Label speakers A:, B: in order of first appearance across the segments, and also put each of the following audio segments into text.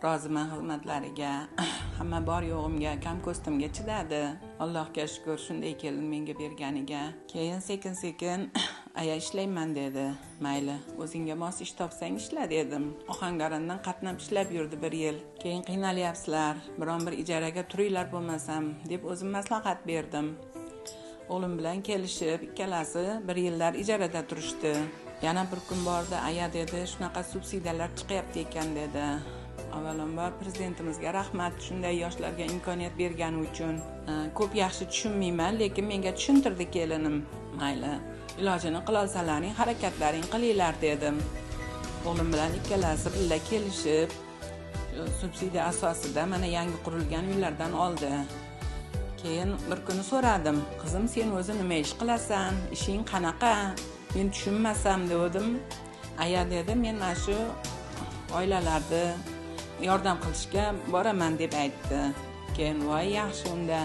A: Roziman xizmatlariga. Hamma bor yo'g'imga, kam ko'stimga chidadi. Allohga shukr shunday kelin menga berganiga. Keyin sekin-sekin aya ishlayman dedi. Mayli, o'zingga mos ish topsang ishla dedim. Ohangarondan qatnab ishlab yurdi bir yil. Keyin qiynalyapsizlar, biron bir ijaraga turinglar bo'lmasam deb o'zim maslahat berdim. O'g'lim bilan kelishib, ikkalasi bir yillar ijarada turishdi. Yana bir kun bordi, aya dedi, shunaqa subsidiyalar chiqyapti ekan dedi. Avvalambor prezidentimizga rahmat, shunday yoshlarga imkoniyat bergani uchun. Ko'p yaxshi tushunmayman, lekin menga tushuntirdi kelinim. Mayli, ilojini qilolsalaring, harakatlaring qilinglar dedim. O'g'lim bilan ikkalasi birga kelishib, subsidiya asosida mana yangi qurilgan uylardan oldi. Keyin bir kuni so'radim, qizim sen o'zi nima ish qilasan, ishing qanaqa, men tushunmasam dedim. Aya dedi, men mana shu oilalarni yordam qilishga boraman deb aytdi. Keyin voy yaxshi unda,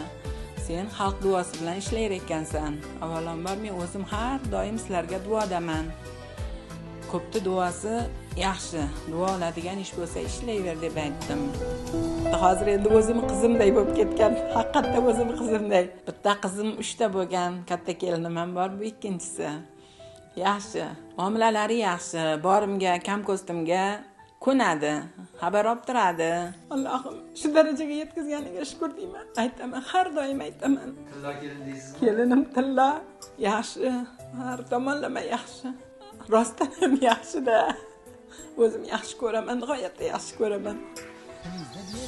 A: sen xalq duosi bilan ishlayar ekansan. Avvalambor men o'zim har doim sizlarga duodaman. Ko'pni duosi yaxshi, duo oladigan ish bo'lsa ishlayver deb aytdim. Hozir endi o'zim qizimday bo'lib ketgan, haqiqatda o'zim qizimday. Bitta qizim 3 ta bo'lgan, katta kelinim ham bor, bu ikkinchisi. Yaxshi, muomalalari yaxshi, borimga, kam ko'stimga ko'nadi, xabar olib turadi. Allohim shu darajaga yetkazganiga shukr deyman. Aytaman, har doim aytaman.
B: Tilla kelin deysizmi?
A: Kelinim tilla, yaxshi, har tomonlama yaxshi. Rostdan ham yaxshi-da. O'zim yaxshi ko'raman, nihoyatda yaxshi ko'raman.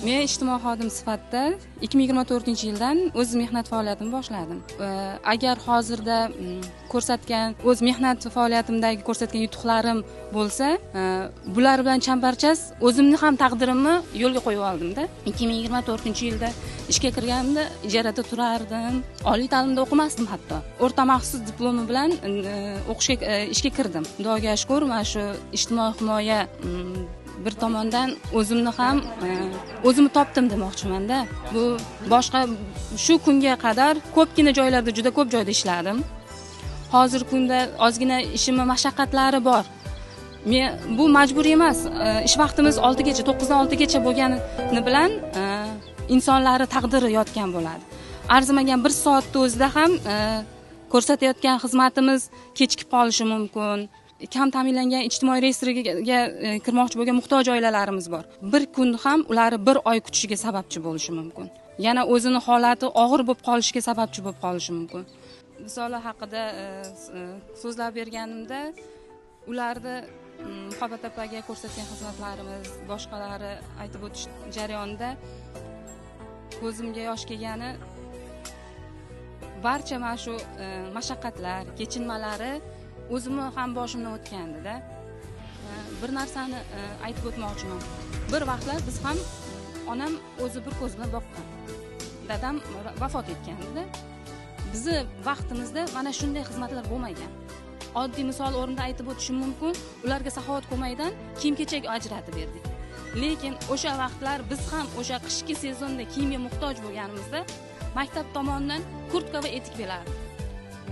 C: Men ijtimoiy xodim sifatida 2024-yildan o'z mehnat faoliyatimni boshladim. Agar hozirda ko'rsatgan o'z mehnat faoliyatimdagi ko'rsatgan yutuqlarim bo'lsa, bular bilan chambarchas o'zimni ham taqdirimni yo'lga qo'yib oldimda. 2024-yilda ishga kirganimda ijarada turardim, oliy ta'limda o'qimasdim hatto. O'rta maxsus diplomi bilan o'qishga ishga kirdim. Xudoga shukr, mana shu ijtimoiy himoya bir tomondan o'zimni ham o'zimni topdim demoqchimanda. Bu boshqa shu kunga qadar ko'pgina joylarda, juda ko'p joyda ishladim. Hozirgi kunda ozgina ishimning mashaqqatlari bor. Men bu majburiy emas. Ish vaqtimiz 6 gacha, 9 dan 6 gacha bo'lgani bilan insonlarning taqdiri yotgan bo'ladi. Arzimagan bir soatda o'zida ham ko'rsatayotgan xizmatimiz kechikib qolishi mumkin. Kam ta'minlangan ijtimoiy reyestrga kirmoqchi bo'lgan muhtoj oilalarimiz bor. Bir kun ham ularni bir oy kutishiga sababchi bo'lishi mumkin. Yana o'zini holati og'ir bo'lib qolishiga sababchi bo'lib qolishi mumkin. Misola haqida so'zlab berganimda ularni Muhabbat opaga ko'rsatgan xizmatlarimiz, boshqalari aytib o'tish jarayonida ko'zimga yosh kelgani barcha mana shu mashaqqatlar, kechinmalari o'zimni ham boshimdan o'tgandi-da. Bir narsani aytib o'tmoqchiman. Bir vaqtlar biz ham onam o'zi bir ko'z bilan boqqan. Dadam vafot etgandi-da. Bizi vaqtimizda mana shunday xizmatlar bo'lmagan. Oddiy misol o'rnida aytib o'tishim mumkin, ularga saxovat ko'magidan kiyim-kechak ajratib berdik. Lekin o'sha vaqtlar biz ham o'sha qishki sezonda kiyimga muhtoj bo'lganimizda maktab tomonidan kurtka va etik berardi.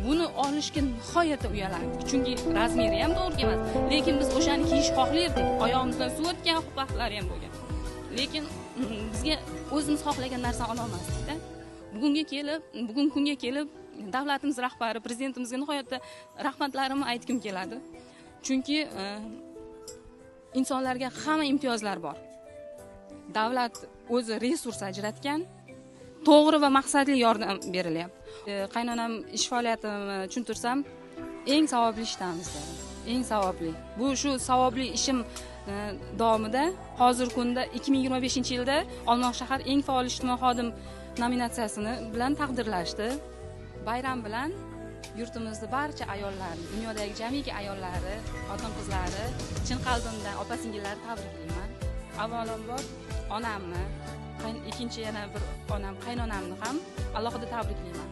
C: Buni olishga nihoyatda uyalardik, chunki razmeri ham to'g'ri kelmas. Lekin biz o'shani kiyish xohlardik. Oyog'imizdan suv o'tgan vaqtlar ham bo'lgan. Lekin bizga o'zimiz xohlagan narsani ola olmasdik-da. Bugungi kunga kelib davlatimiz rahbari, prezidentimizga nihoyatda rahmatlarimni aytgim keladi. Chunki insonlarga hamma imtiyozlar bor. Davlat o'zi resurs ajratgan, to'g'ri va maqsadli yordam berilyapti. Qaynonam ish faoliyatimni tushuntirsam, eng savobli ishdamiz dedim. Eng savobli. Bu shu savobli ishim davomida hozirgi kunda 2025-yilda Olmaliq shahar eng faol ijtimoiy xodim nominatsiyasini bilan taqdirlashdi. Bayram bilan yurtimizda barcha ayollarni, dunyodagi jamiki ayollari, xotin-qizlari chin qalbimdan opa-singillarni tabriklayman. Avvalambor onamni, ikkinchi yana bir onam, qaynonamni ham alohida tabriklayman.